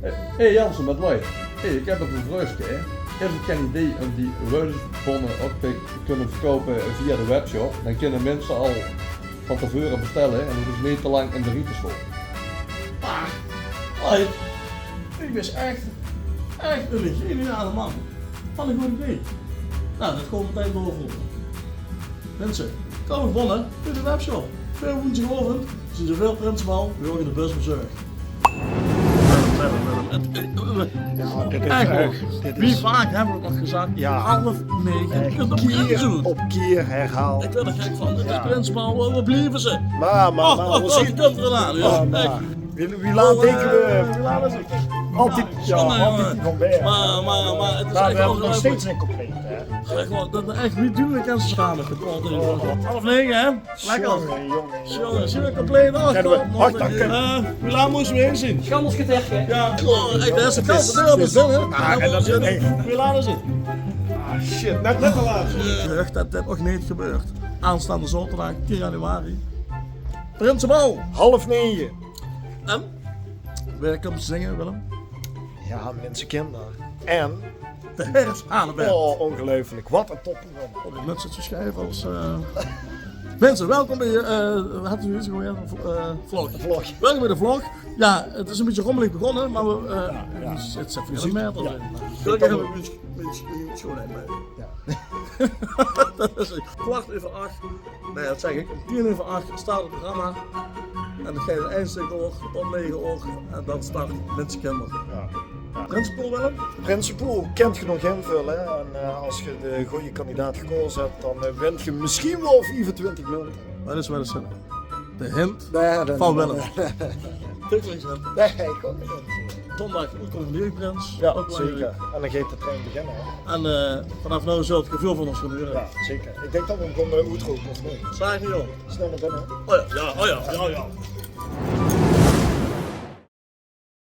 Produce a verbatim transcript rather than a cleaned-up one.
Hé, hé, Jansen, mit Woy. Hé, ich höb ein vraogske, hè. Is 't gein idee óm die Wuilus-bónne ouch te kónne verkoupe via de webshop? Dan kónne minse al van te veure bestelle en hove ze neet te lang in de rie te staon. Ah, Woy, doe bis ech, ech eine geniale man. Waat ein good idee. Noe, det gaon v'r metein doorvoere. Minse, koup uch bónne via de webshop. Veur woensdigaovend is 't zoeväöl, Prinsebal, v'r gaon de bus bezörge. Jao, dit is ech, dit is... Wie vaak höbbe v'r 't al gezag? Jao. Half nege. Kier op kier herhaald. Ich weur d'r gek van. 't Is Prinsebal, wo, wo blieve ze? Mer, mer, mer, oh, oh, oh, die kump d'r aan, jao. Mer, mer. Wie, wie laat dènke v'r? Wie laat is 't? Altied, jao, altied die van Bèr. Mer, mer, mer, 't is ech nog steeds ein compleet, hè? Ech waor, det is ech neet dudelik aan te sjane. Half nege, hè? Lekker. Jónge, jónge. Jónge, zeen v'r compleet? Ach, kóm, man. Wie laat móste v'r hie zeen? Gammels geterke. Jao, oh, ech, det is de ganse deur, hè? Ah, en det is ech... Wie laat is 't? Ah, shit, net, net te laat. Geruch det dit nog neet gebeurt. Aanstaonde zaoterdig, tien januari. Prinsebal. Half nege. En? Wae kump zinge, Willem? Jao, Minsekinder. En de Herfshaneband. Oh, ongeluifelik. Waat ein topprogramma. Oh, de minse te sjrieve es, eh, minse, welkom bie, eh, waat is 't weer? Vlog. Vlog. Welkom bie de vlog. Jao, 't is ein bietje rommelig begós, mer v'r, eh, jao, jao. 't Is effe... Gelukkig höbbe v'r... Minse, minse, minse, sjoon, hè, mer... Jao. Det is kwart euver ach. Nae, det zègk ich. Óm tien euver ach start 't programma. En dan geit 't ein stökske door tot nege oor. En dan start Minsekinder. Jao. Jao. Prinsepoel, Willem? Prinsepoel kènt geer nog invulle, hè. En, eh, es geer de gooje kandidaat gekoze höb, dan, eh, wint geer mesjien waal viefentwintig munte. Det is waal ins ein... De hint van Willem. Nae, det... Nae, ich kóm neet. Zóndig oetkómme van de jeugdprins. Jao, zeker. En dan geit de trein beginne, hè. En, eh, vanaaf noe zult geer väöl van ós gaon hure. Jao, zeker. Ich dink det v'r 'm kónne oetrope, of neet? Zègk neet, jóng. Snel nao binne. Oh jao, jao, oh jao, jao, jao.